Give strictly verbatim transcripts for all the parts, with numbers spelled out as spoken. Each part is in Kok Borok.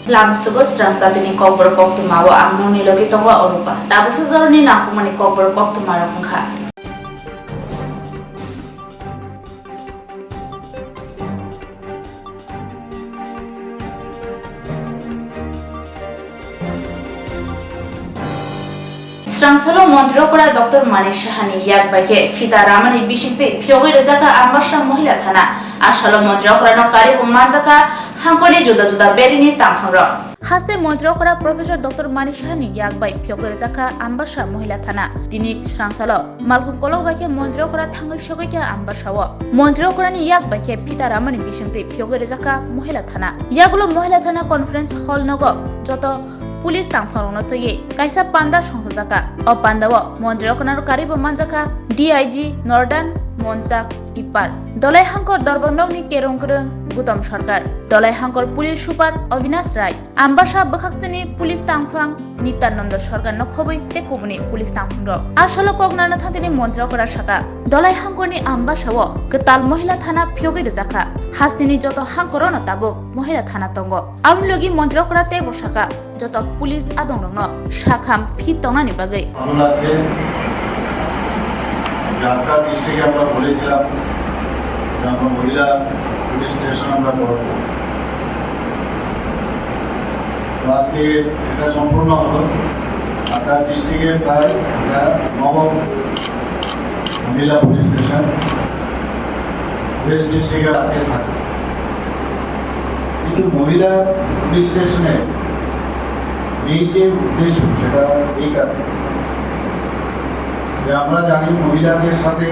Lamsugo srang jatini kokborok koktwma o ang nokni logi tongo Orupa. Tabuksa joroni nangkukmani kokborok koktwma rok wngkha. Srangsalo Montri Okra Doctor Manik Sahani yak bai khe phita ramani bisingtwi phiyogwi rwjakha Ambasa Mohila Thana. A salo Montri Okrano karibo manjakha hangkoni juda juda berini tangphangrok. Haste Montri Okra Professor Doctor Manik Sahani yak bai phiyogwi rwjakha Ambasa Mohila Thana. Tini srangsalo Malkhung kolok bai khe Montri Okra thangwi sogwi kha Ambasao. Montri Okrani yak bai khe phita ramani bisingtwi phiyogwi rwjakha Mohila Thana. Yagulo Mohila Thana Conference Hall nogo joto police tangphangrokno twiwi kaisa panda songchajakha. O pandao Montri Okrano karibo manjakha D I G Northern Monchak Ipar, Dolai Hangkor Dorbomnokni Kerong Kwrwng Gutom Sarkar, Dolai Hangkor Police Super Avinash Rai, Ambasa bwkhaksini police tangphang Nityananda Sarkarno khobwi tei kubuni police tangphangrok. A salo kok nana thantini Montri Okra saka, Dolai Hangkorni Ambasao kwtal Mohila Thana phiyogwi rwjakha. Hasteni joto hangkorono tabuk Mohila Thana tongo. Aboni logi Montri Okra teibo saka, joto police adongrokno sakham phi tongnani bagwi. ভালো লাগছে যে আটটা ডিস্ট্রিক্টে আমরা বলেছিলাম যে আমরা মহিলা পুলিশ স্টেশন আমরা করব। তো আজকে এটা সম্পূর্ণ হলো। আটটা ডিস্ট্রিক্টে প্রায় এটা নবম মহিলা পুলিশ স্টেশন ওয়েস্ট ডিস্ট্রিক্টে আজকে থাকবে। কিন্তু মহিলা পুলিশ স্টেশনে মেইন যে উদ্দেশ্য, সেটা এই কারণে যে আমরা জানি মহিলাদের সাথে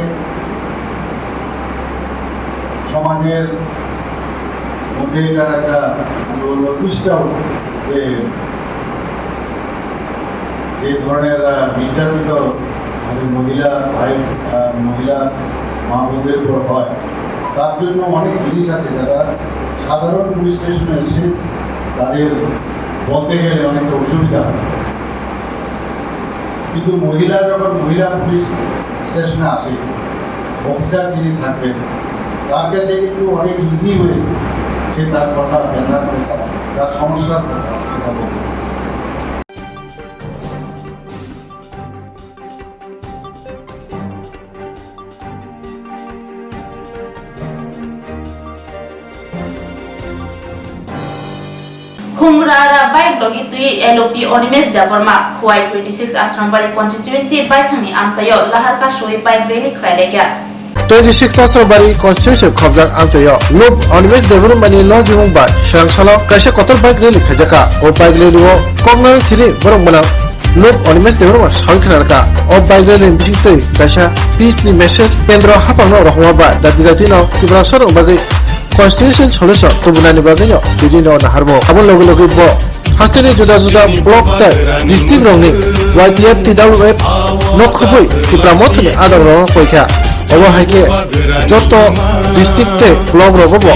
সমাজের মধ্যে এটার একটা, কি বলবো, twist out যে, যে ধরনের, আহ, নির্যাতিত আমাদের মহিলা ভাই, আহ, মহিলা মা বোনদের উপর হয়, তার জন্য অনেক জিনিস আছে যারা সাধারণ পুলিশ স্টেশনে এসে তাদের বলতে গেলে অনেকটা অসুবিধা হয়। কিন্তু মহিলা যখন মহিলা পুলিশ স্টেশনে আসে, অফিসার যিনি থাকবেন, তার কাছে কিন্তু অনেক ইজি হয়ে সে তার কথা, ব্যথার কথা, তার সমস্যার কথা সেটা বলতে পারে। Khumrara bike logi twi L O P Onimesh Debbarma, Khowai twenty six Asrambari constituency baithangni amchaio lahar kasui bike rally khlai laikha. Twenty six Asrambari constituency khobjak amchaio Lub Onimesh Debbarmani lojimung bai srangsalo kaisa kotor bike rally khaijakha. O bike rally o koknani thini borok mwnang Lub Onimesh Debbarma sawi khna rwkha. O bike rally ni bisingtwi kaisa peace ni message kendro haphangno rohorma bai dati dati no Tiprasa rok bagwi constitution solution tubunani bagwi no tini no naharmo. Abo logi logi bo hasteni juda juda block tai district rokni Y T F, T W F no khubui Tipra Mothani adong rok no koikha. Obo hai khe joto district tei block rogo bo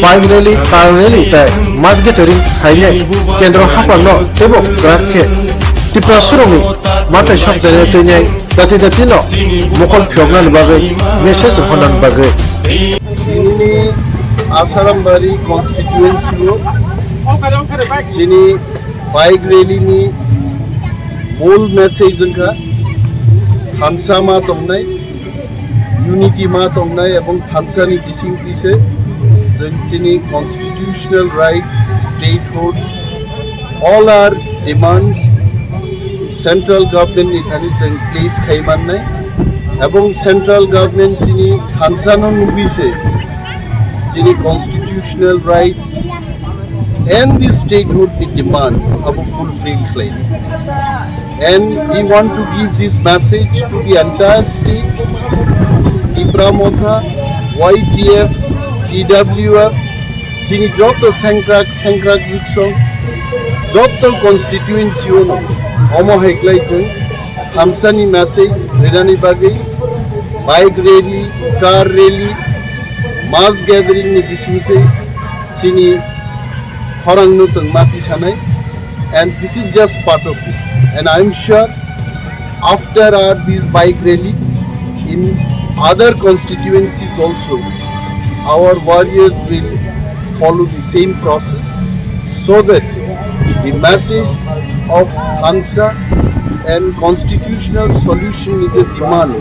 bike rally, car rally tai mass gathering khainai kendro haphangno teibo kwrak khe Tiprasa rokni matai sokjainai twinai jati jati no mokol phiyoknani bagwi message rohornani bagwi. Chini Asarambari constituency o chini bike rally ni mol message wngkha thansa ma tongnai, unity ma tongnai ebong thansa ni bisingtwi se chwng chini constitutional rights, statehood, all our demand central government ni thani chwng place khai mannai ebong central government chini thansa no nugwi se chini constitutional rights and the statehood ni demand abo fulfill khlai. And we want to give this message to the entire state, Tipra Motha, Y T F, T W F, chini joto sengkrak sengkrak jiksong, joto constituency o no omo hai khlai chwng thansani message rinani bagwi bike rally, car rally, mass gathering ni bisingtwi chini khorangno chwng mati sanai, and this is just part of it, and I am sure after our this bike rally in other constituencies also our warriors will follow the same process so that The message of Thansa and constitutional solution is a demand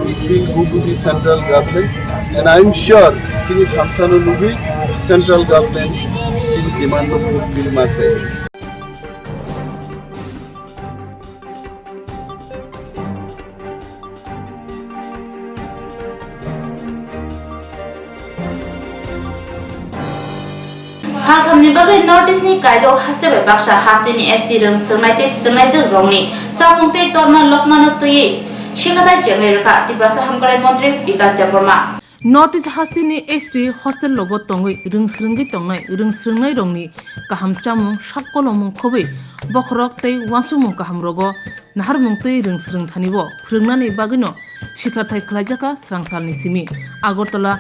we will go to the central government, and I am sure chini Thansa no nugwi central government chini demand no fulfill ma khlai. Salthamni bagwi North East ni kaidok haste bai baksa hasteni S T rwng swrwngnai tei swrwngnaijwk rokni chamung tei torma lokmano twiwi sikhathai chengwi rwkha Tiprasa Hamkrai Montri Bikas Debbarma. North East hasteni S T hostel rogo tongwi rwng swrwngwi tongnai rwng swrwngnairokni kaham chamung sak kolomung khobwi bokhorok tei uansukmung kaham rogo naharmung twi rwng swrwng thanibo phwrwngnani bagwino sikharthai khlaijakha swrangsalni simi. Agartala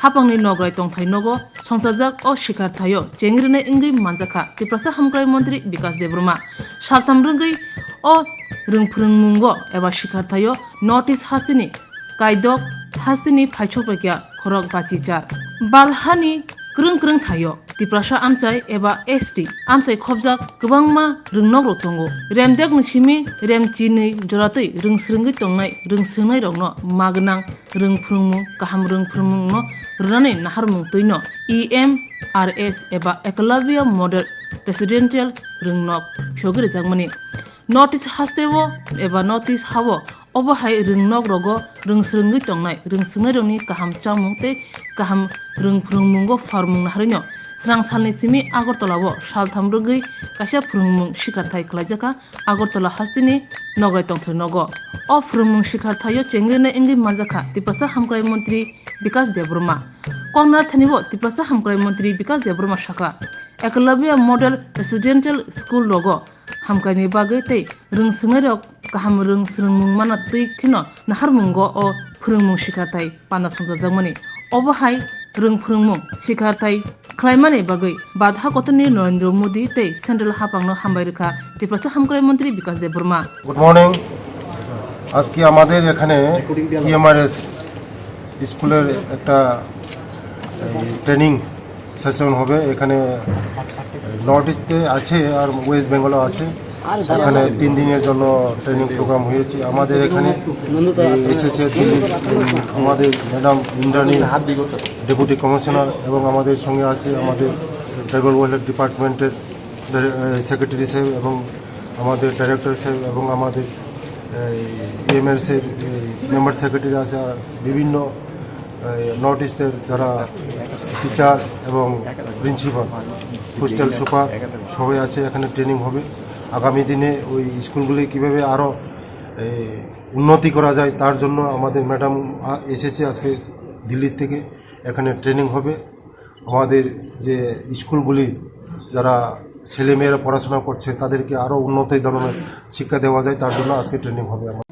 hapangni nograi tongthai nogo songchajak o sikharthaio chengrinai wngwi manjakha Tiprasa Hamkrai Montri Bikas Debbarma. Saltham rwngwi o rwng phwrwngmungo eba sikharthaio North East hasteni kaidok hasteni phaichokpaikha khorok bachichar. Balhani kwrwng kwrwng thaio Tiprasa amchai eba S T amchai khopjak kwbangma rwngnokrok tongo. Remdekni simi remchinwi joratwi rwng swrwngwi tongnai rwng swrwngnairokno magwnang rwng phwrwngmung kaham rwng phwrwngmungno rwnani naharmung twino E M R S eba Eklavya Model Residential rwngnok phiyogwi rwjakmani. North East hasteo eba North East hao obo hai rwngnok rogo rwng swrwngwi tongnai rwng swrwngnairokni kaham chamung tei kaham rwng phwrwngmungo pharmung naharwino swrangsalni simi Agartala o saltham rwgwi kaisa phwrwngmung sikharthai khlaijakha Agartala hasteni nograi tongthai nogo. O phwrwngmung sikharthaio chengrinai wngwi manjakha Tiprasa Hamkrai Montri Bikas Debbarma. Koknathanibo Tiprasa Hamkrai Montri Bikas Debbarma sakha, Eklavya Model Residential School rogo hamkraini bagwi tei rwng swrwngnairok kaham rwng swrwngmung mana twi kheno naharmungo o phwrwngmung sikharthai panda songchajakmani. Obo hai rwng phwrwngmung sikharthai khlaimani bagwi Bharat hakotorni Narendra Modi tei Central hapangno hambai rwkha Tiprasa Hamkrai Montri Bikas Debbarma. Good morning. আজকে আমাদের এখানে ইএমআরএস স্কুলের একটা, এই, training session হবে। এখানে নর্থ ইস্টে আছে আর ওয়েস্ট বেঙ্গলও আছে। এখানে তিন দিনের জন্য ট্রেনিং প্রোগ্রাম হয়েছে। আমাদের এখানে এই এসেছে দিল্লি, উম, আমাদের ম্যাডাম ইন্দ্রাণী, ডেপুটি কমিশনার, এবং আমাদের সঙ্গে আছে আমাদের ট্রাইবাল ওয়েলফেয়ার ডিপার্টমেন্টের ডাইরে-, এ, সেক্রেটারি সাহেব এবং আমাদের ডাইরেক্টর সাহেব এবং আমাদের এই ইএমএরসির এই মেম্বার সেক্রেটারি আছে, আর বিভিন্ন, এই, নর্থ ইস্টের যারা টিচার এবং প্রিন্সিপাল, হোস্টেল সুপার সবাই আছে। এখানে ট্রেনিং হবে। আগামী দিনে ওই স্কুলগুলি কীভাবে আরও, এই, উন্নতি করা যায়, তার জন্য আমাদের ম্যাডাম, আ, এসেছে আজকে দিল্লির থেকে। এখানে ট্রেনিং হবে। আমাদের যে স্কুলগুলি, যারা ছেলেমেয়েরা পড়াশোনা করছে, তাদেরকে আরও উন্নত ধরনের শিক্ষা দেওয়া যায়, তার জন্য আজকে ট্রেনিং হবে আমার।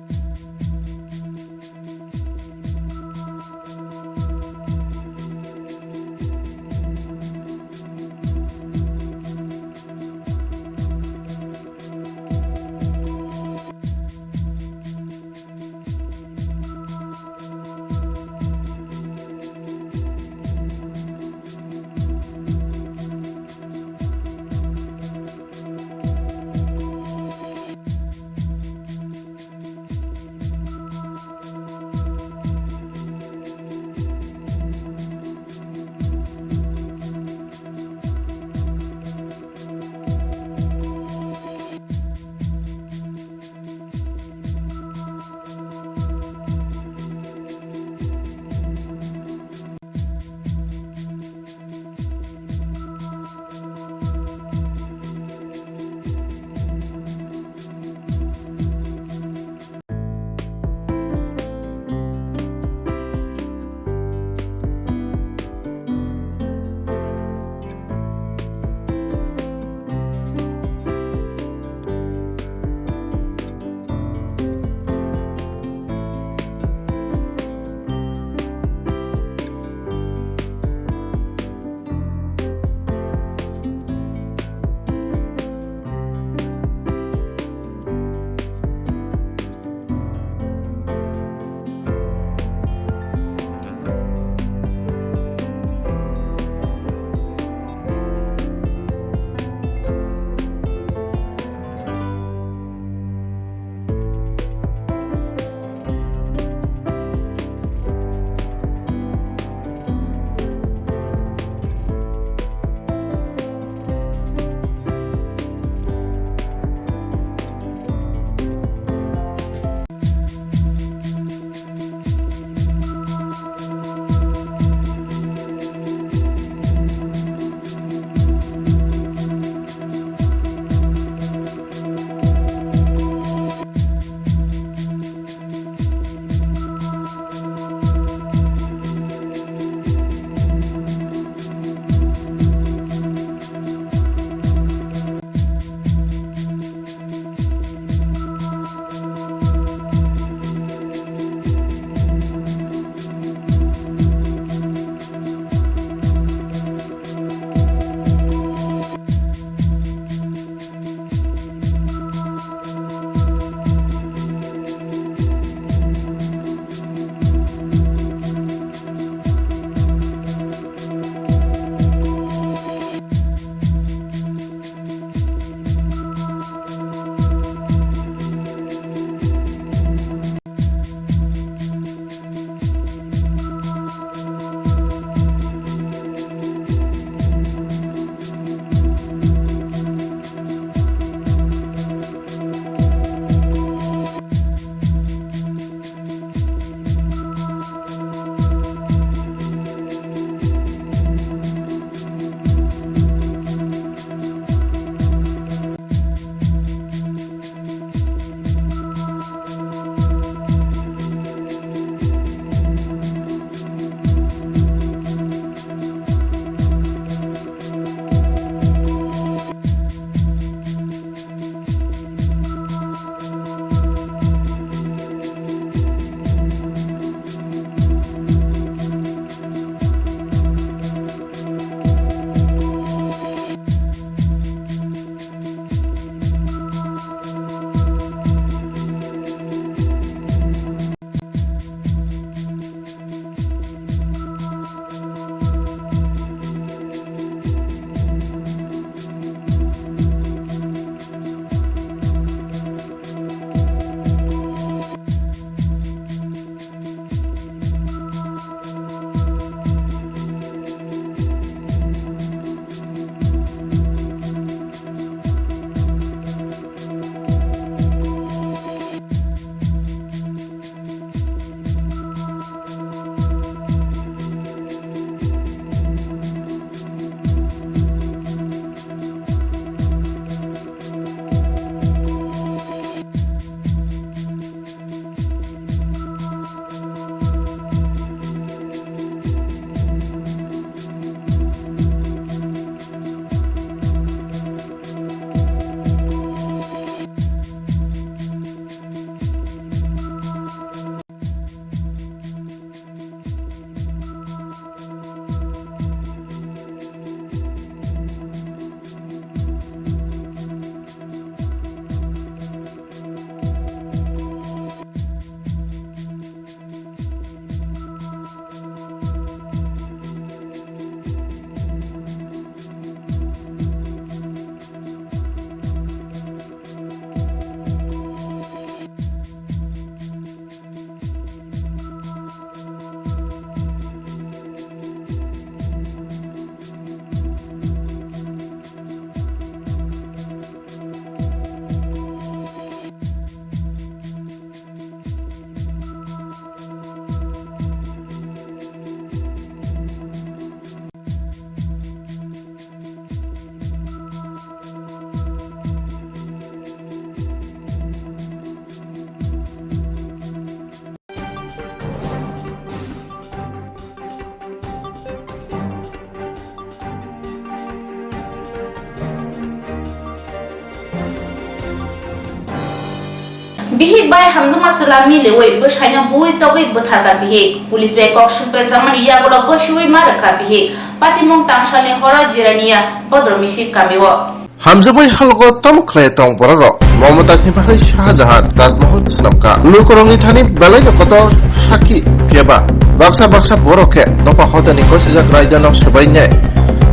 Bihik bai hamjakma chwla miliwi bwsaino buwi togwi bwtharkha bihik. Police bai kok swngprekjakmani yagulo gosiwi ma rwkha bihik. Patimung tangsalni horo Jirania Bodromisip kamio. Hamjakmani halogo tamo khlai tong bororok? Momo Tajni bagwi Shah Jahan Taj Mahal swnamkha. Lukurokni thani belaino kotor sakhi phiyaba baksa baksa borok khe dopha hotani gosijak raidano swbainai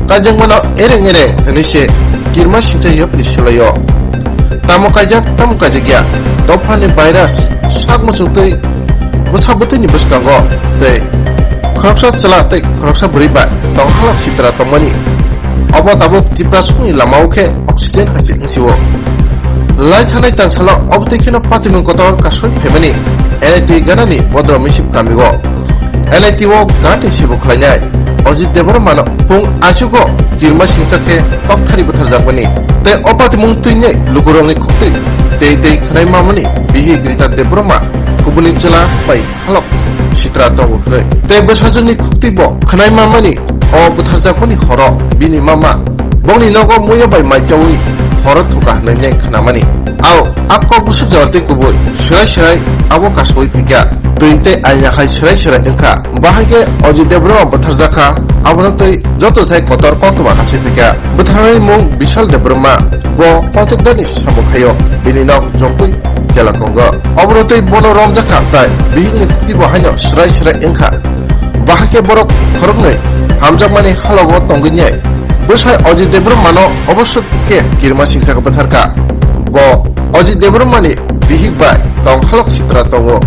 kaijakmano ereng ereng hwnwi se kirma singcha yapri sulaio. Tamo kaijak, tamo kaijakya, dophani virus sak muchungtwi bwsa bwtwini bwskango tei khoroksa chwla tei khoroksa bwrwi bai tonghalok sitra tongmani. Obo tabuk Tiprasongni lamao khe oxygen hai se wngsio. Lai thanai tangsalo obo twi kheno patimung kotor kasui phaimani N I T ganani Bodromisip kamio. N I T o gati sebo khlainai Ajit Debbarmano phung achugo kirma singcha khe tokthari bwtharjakmani tei o patimung twinai lukurokni khuktwi tei tei khwnai mamani bihik Rita Debbarma kubuni chwla bai halok sitra tongo hwnwi. Tei bwsajwkni khuktwi bo khwnai mamani o bwtharjakmani horo bini mama bongni nogo muya bai maichaui horo thuka hwnwi neng khnamani. Ao a kok bwswk jora tei kubui swrai swrai abo kasui phikya. Twi tei aina hai swrai swrai wngkha. Bahai khe Ajit Debbarma bwtharjakha, abono twi joto thai kotor koktwma kasui phikya. Bwtharnani mung Bishal Debbarma, bo contact dani samung khaio, bini nok Jongpui Jelakongo. Obono twi bono romjakha, tai bihikni khuti bo haino swrai swrai wngkha. Bahai khe borok khoroknwi hamjakmani halogo tongwi nai. Bwsai Ajit Debbarmano obo swk khe kirma singsa bwtharkha. Bo Ajit Debbarmani bihik bai tong halok sitra tongo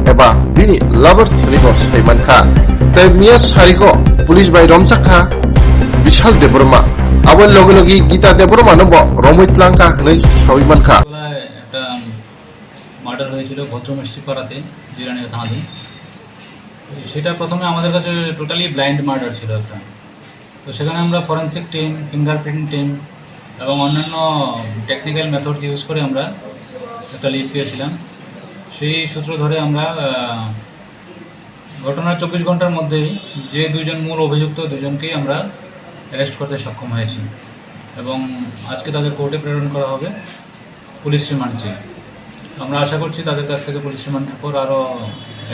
eba bini lovers hwnwi bo sai mankha. Tei miya sarigo police bai romjakha Bishal Debbarma. Aboni logi logi Gita Debbarmano bo romwi tlangkha hwnwi saui mankha. একটা মার্ডার হয়েছিল ভদ্রমসজিদ পাড়াতে, জিরানিয়া থানাধীন। সেটা প্রথমে আমাদের কাছে totally blind murder ছিল একটা। তো সেখানে আমরা ফরেন্সিক টিম, ফিঙ্গারপ্রিন্ট টিম এবং অন্যান্য টেকনিক্যাল মেথড ইউজ করে আমরা একটা লিড পেয়েছিলাম। সেই সূত্র ধরে আমরা, আহ, ঘটনার চব্বিশ ঘন্টার মধ্যেই যে দুইজন মূল অভিযুক্ত, দুজনকেই আমরা অ্যারেস্ট করতে সক্ষম হয়েছি এবং আজকে তাদের কোর্টে প্রেরণ করা হবে পুলিশ রিমান্ড চেয়ে। তো আমরা আশা করছি তাদের কাছ থেকে পুলিশ রিমান্ডের পর আরও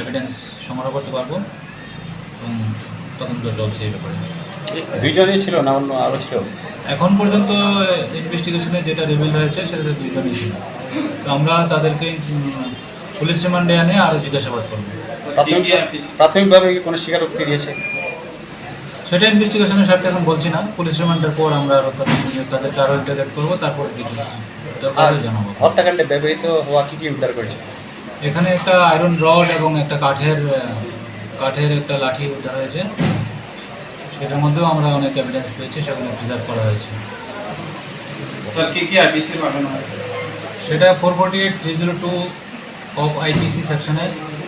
এভিডেন্স সংগ্রহ করতে পারবো এবং তদন্ত চলছে এই ব্যাপারে। দুইজনই ছিল না অন্য আরও ছিল? এখন পর্যন্ত ইনভেস্টিগেশনে যেটা রিভিল হয়েছে সেটাতে দুইজনই ছিল। তো আমরা তাদেরকে, উম, পুলিশ রিমান্ডে এনে আরও জিজ্ঞাসাবাদ করবো। প্রাথমিক, প্রাথমিকভাবে কি কোনো স্বীকারোক্তি দিয়েছে? সেটা ইনভেস্টিগেশনের স্বার্থে এখন বলছি না। পুলিশ রিমান্ডের পর আমরা আরও তাদের, তাদেরকে আরও ইন্টারোগেট করবো, তারপর ডিটেলস দরকার আর হলে জানাবো। হত্যাকাণ্ডে ব্যবহৃত হওয়া কি কি উদ্ধার করেছে? এখানে একটা আয়রন রড এবং একটা কাঠের, আহ, কাঠের একটা লাঠি উদ্ধার হয়েছে। সেটার মধ্যেও আমরা অনেক এভিডেন্স পেয়েছি, সেগুলো প্রিজার্ভ করা হয়েছে। স্যার, কি কি আইপিসি লাগানো হয়েছে? সেটা four forty eight three zero two of IPC সেকশনে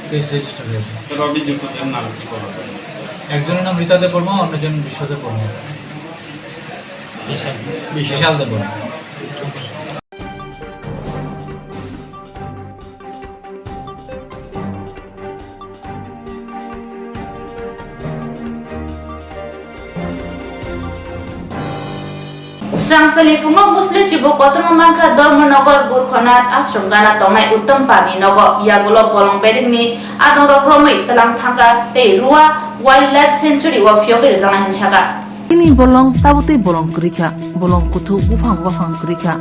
কেস রেজিস্টার হয়েছে। স্যার, অভিযুক্তদের নাম কি বলা যায়? একজনের নাম রীতা দেববর্মা, অন্যজন বিশ্বদেব বর্মা। বিশাল। বিশাল Debbarma. Srangsali phungo Muslim chibo kotorma mankha Dharmanagar Gurkhanath ashram gana tongnai Uttam Palni nogo, yagulo bolong bedekni adongrok romwi tlang thangkha tei Rua Wildlife Sanctuary o phiyogwi rwjaknai hwnwi sakha. Chini bolong tabuk tei bolong kwrwi kha, bolong kuthuk buphang waphang kwrwi kha,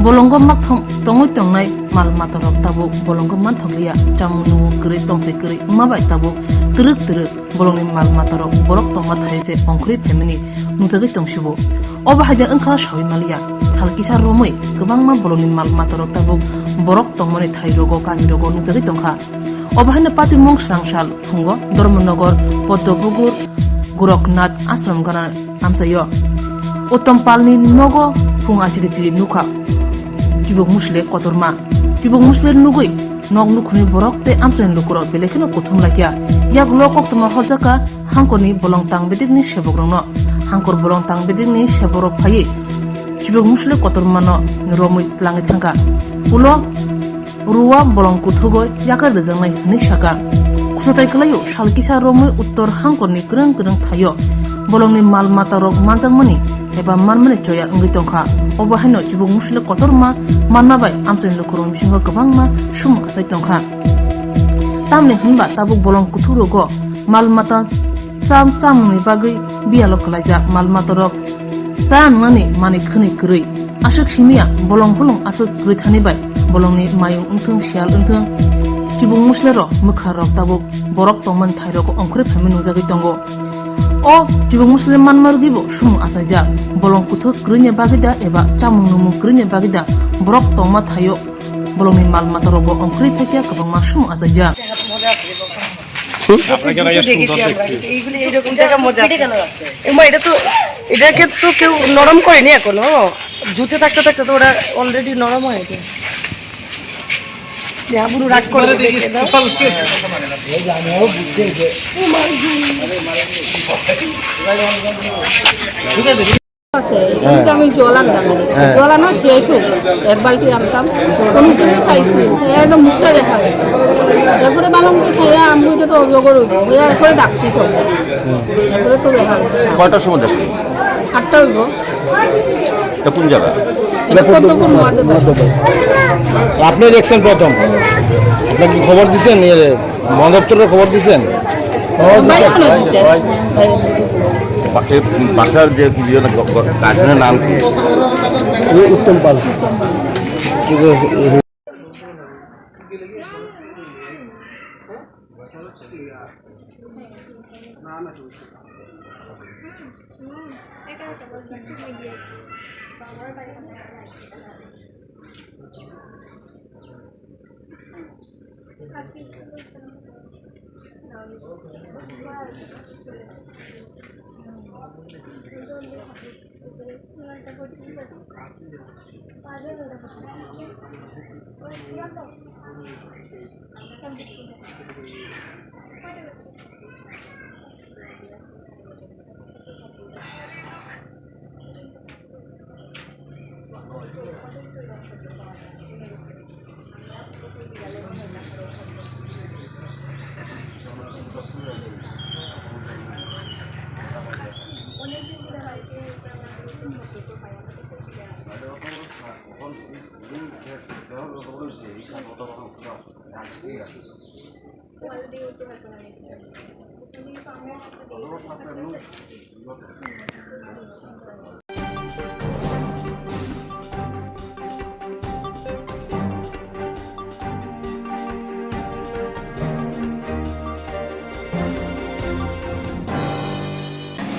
bolongo makthong tongwi tongnai mal matarok tabuk bolongo manthok liya, chamung nungmung kwrwi tongthai kwrwi wngma bai tabuk twrwk twrwk bolongni mal matarok borok tongma thai se ongkhorwi phaimani nukjagwi tongsibo. Obo hai de wngkha sawi maliya, sal kisa romwi kwbangma bolongni mal matarok tabuk borok tongmani thai rogo kami rogo nukjagwi tongkha. Obo haino patimung srangsal phungo Dharmanagar, Poddobugur, Gorakhnath ashram gana amchaio. Uttam Palni nogo phung achiri chiri nukha chibuk musle kotorma. Chibuk musle nugwi nok nukhungni borok tei amchaini lukurok belai kheno kuthum laikya. Yagulo koktwma horjakha hangkorni bolong tang bedekni sebokrokno. Hangkor bolong tang bedekni sebokrok phaiwi chibuk musle kotormano romwi tlangwi thangkha. Ulo Rua bolong kuthugo yakar rwjaknai hwnwi sakha. Khwsatai kwlaio sal kisa romwi uttor hangkorni kwrwng kwrwng thaio bolongni mal matarok manjakmani eba manmani choya wngwi tongkha. Obo haino chibuk musle kotorma manma bai amchaini lukurokni bisingo kwbangma sumung achai tongkha. Tamni hwnba tabuk bolong kuthukrogo mal mata cham chamungni bagwi biyalo kwlaijak, mal matarok cha nwngnani manwi khwnwi kwrwi. Aswk simiya bolong bolong aswk kwrwi thani bai bolongni mayung wngthung, siyal wngthung, chibuk muslerok mwkharok tabuk borok tongmani thairogo ongkhorwi phaimani nukjagwi tongo. O chibuk musle manma rwgwibo sumung achaijak. Bolong kuthuk kwrwini bagwi da eba chamung nwngmung kwrwini bagwi da borok tongma thaio bolongni mal matarogo ongkhorwi phaikha kwbangma sumung achaijak. খুব আপনাকে কিছু একটা সুন্দর দেখেছি আমরা, দেখছি। কিন্তু এইগুলি এইরকম জায়গা মজা আছে। এমা, এটা তো, এটাকে তো কেউ নরম করেনি এখনো। জুতে থাকতে থাকতে তো ওরা already নরম হয়ে যায়। ইয়া, বুড়ো রাগ করে দেখে দাও। এই যে আমিও বুঝছি যে আছে, হ্যাঁ। কিন্তু আমি জল আনতাম না। হ্যাঁ। জল আনা শেষ হোক, এক বালতি আনতাম, কোনো কিছু চাইছি, চাইয়া একদম মুখটা দেখা গেছে। এরপরে বালাম তো চাইয়া আমি এটা তো অজগর হইব, হইয়া এরপরে ডাকছি সব। হুম। এরপরে তো দেখা গেছে। কয়টার সময় দেখলেন? আটটা হইব। এটা কোন জায়গা? এটা পদ্মপুর মহাদেব। আপনি দেখছেন প্রথম? আপনাকে খবর দিছেন? ইয়ে, বন দপ্তরে খবর দিছেন? ভাই ফোন দিছে। বা-, এ, বাসার যে ইয়ে, গ-, গ-, গার্জেনের নাম কি? উত্তম পাল।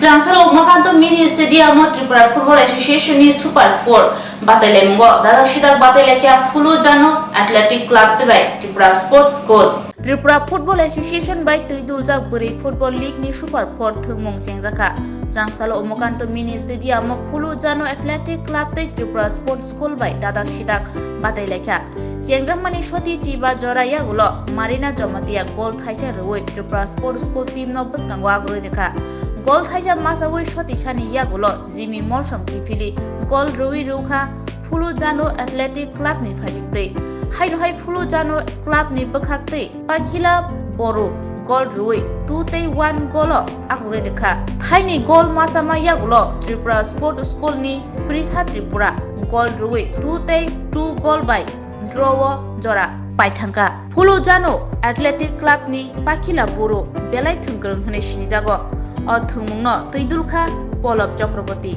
Srangsalo Umakanto Mini Stadium o Tripura Football Association ni Super Four batailamungo Dada Sidak batailaikha Phulujano Athletic Club tei bai Tripura Sports School. Tripura Football Association bai twi duljak bwrwi Football League ni Super Four thwngmung chengjakha. Srangsalo Umakanto Mini Stadium o Phulujano Athletic Club tei Tripura Sports School bai Dada Sidak batailaikha. Chengjakmani soti chiba jora yagulo Marina Jamatia gol thaisa rwui Tripura Sports School team no bwskango agroi rwkha. Gol thaisa masaui soti sani yagulo Jimmy Molsom kiphilwi gol rwui rwkha Phulujano Athletic Club ni phaisik twi. Haino hai Phulujano club ni bwkhak twi Pakhila Boru gol rwui two tei one golo agroi rwkha. Thaini gol machama yagulo Tripura Sports School ni Pritha Tripura gol rwui two tei two gol bai draw o jora paithangkha. Phulujano Athletic Club ni Pakhila Boru belai thwngkwrwng hwnwi sinijago. O thwngmungno twi dulkha Polop Chakraborty.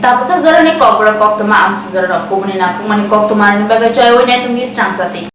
Tabuksa jorani kokborok koktwma amsuk jorarok kubuni nangkukmani koktwmarokni bagwi choiwi naitongdi srangsa twi.